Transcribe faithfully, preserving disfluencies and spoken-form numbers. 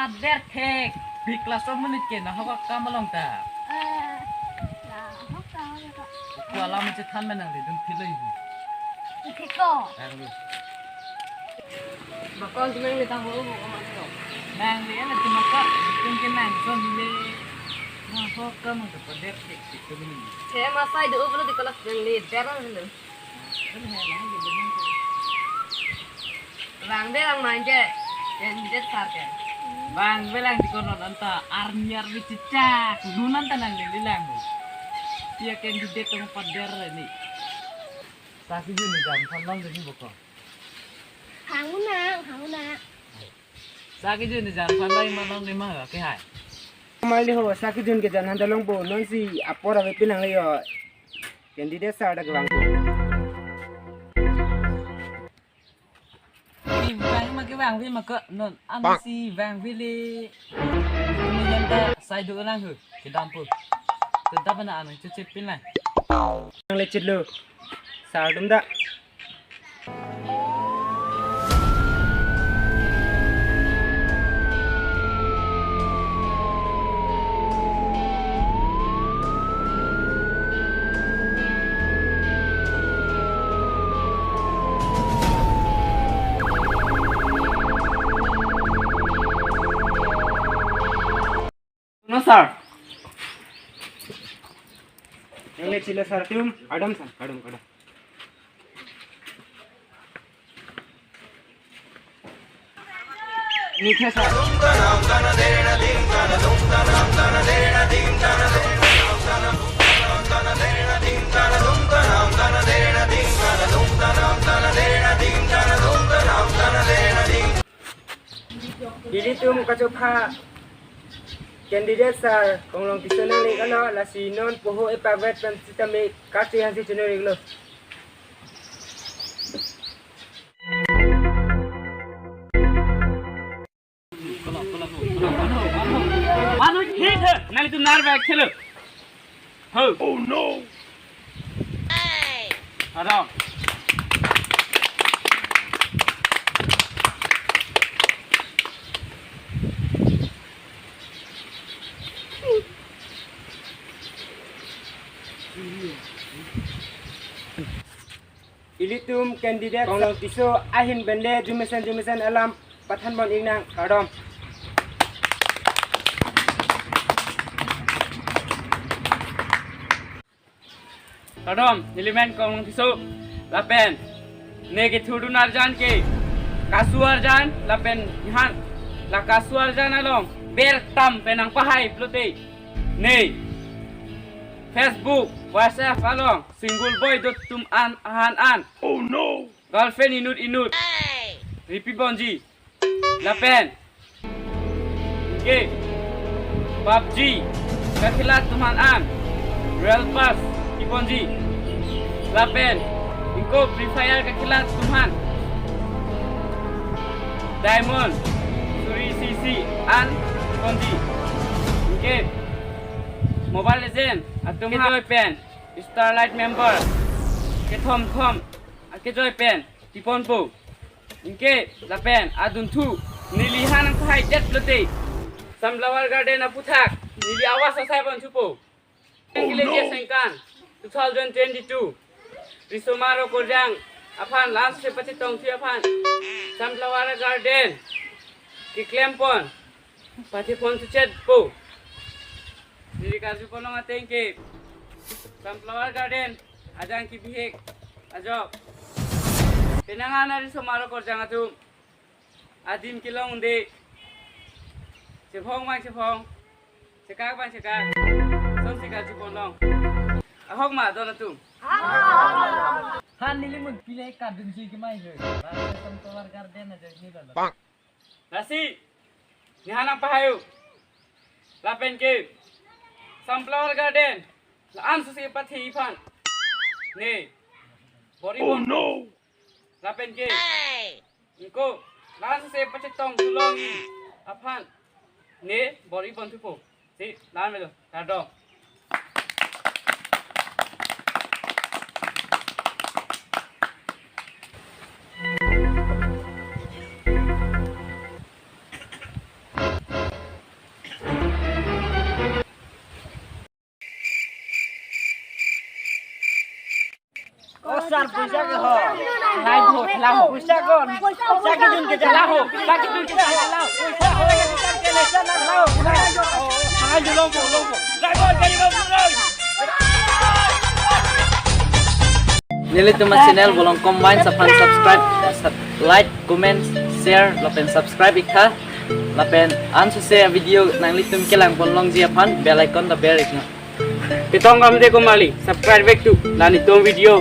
Adver thek. Big class of minute ke nahok akam along ta. Eh, nahok akam along ta. Ko alam chethan menang le dun philoi hu. Oke ko. Nang lu. Bakal cuma le tang ho ho ko man lo. Nang le na cuma ka, tung ke nang son le. Nahok akam along ta pader thek thek ko ni. He masai do ulo di kelas nang le der na lu. Vangve lang manje, candidate sir ke. Vangve lang di konon anta arni arni cicak, nunan ta nang lili lang. Dia candidate tong pader ni. Saki jun ni jam phanlong ni boko. Hang unang, hang unang. Saki jun ni jam phanlong manong ni ma ke hai. Mali ho, saki jun ke jan handa longpo, non si apor ave pinang le yo. Candidate sir ta kevang po. Ivang ma kevangve ma ke non, ama si vangve le. Kami janta sai do lang hu, kedam po. Kedam na anang cecep pin lang. Nang lecet lo. Sar dum da. No, sir. Nang lecet lo, sir, tum. Adam, sir. Adam, adam. Ni khe, sir. Ilitum kachopha candidate sir Konglong Tisso nang le kalo, lasi non poho epavet pen sitame kachehang si chunoi lo. Manu hit hai, nang itu nar bag khelo. Ho. Oh no. Adam. Ilitum candidate Konglong Tisso ahin pen le jumesen jumesen alam pathan bon ingnang, kardom. Kardom, nelimen Konglong Tisso, lapen ne kethurdun arjan ke kasu arjan, lapen nihang la kasu arjan along ber tam pen nangpahai pulote, ne Facebook, WhatsApp along single boy do tum an ahan an. Oh no! Girlfriend inut inut ripi ponji. Lapen ke PUBG kakhela atum aphan an Royal Pass keponji. Lapen ingko Free Fire kakhela atum aphan Diamond suri isi isi an keponji. Ingke Mobile Legend atum aphan kejoi pen Starlight member kethom thom akejoi pen keponpo. Ingke lapen adunthu neli nangpahai det pulote Sunflower Garden aphuthak neli awas asai ponthupo. Oh, no. Sengkan two thousand twenty-two Riso Maro Korjang aphan la-an sose pachetongthu aphan Sunflower Garden keklem pon pathe ponthu chetpo. Neli karju ponlong ateng ke Sunflower Garden ajang kebihek ajok penang an a-Riso Maro Korjang atum adim kelong de, chephong bang chephong, chekak bang chekak, son si karju ponlong. Ahok ma don atum? Han neli mun pile kadun ji kemai je. Sunflower Garden aja ni lalo. Lasi nihang nangpahai-o. Lapen ke Sunflower Garden la-an sose pathe aphan ne bor-i pon. Oh no! Lapen ke ingko la-an sose pachetongthu longji aphan ne bor-i ponthupo. Si, la-an melo, kardom. Sir, poisa ke ho? Lai ho, la ho. Poisa kon? Poisa ke dun ke jala ho. Poisa ke dun ke jala ho. Poisa ho. Poisa ke le sana ho. Hai, longpo, longpo. Driver, driver, driver. Nelitum a channel Bolong Combine aphan subscribe, sub-, like, comment, share, lapen subscribe ik tha. Lapen ansose video nanglitum kelang pon longji aphan bell icon ta ber ik non. Ketong kam de komali, subscribe back to, la netum video.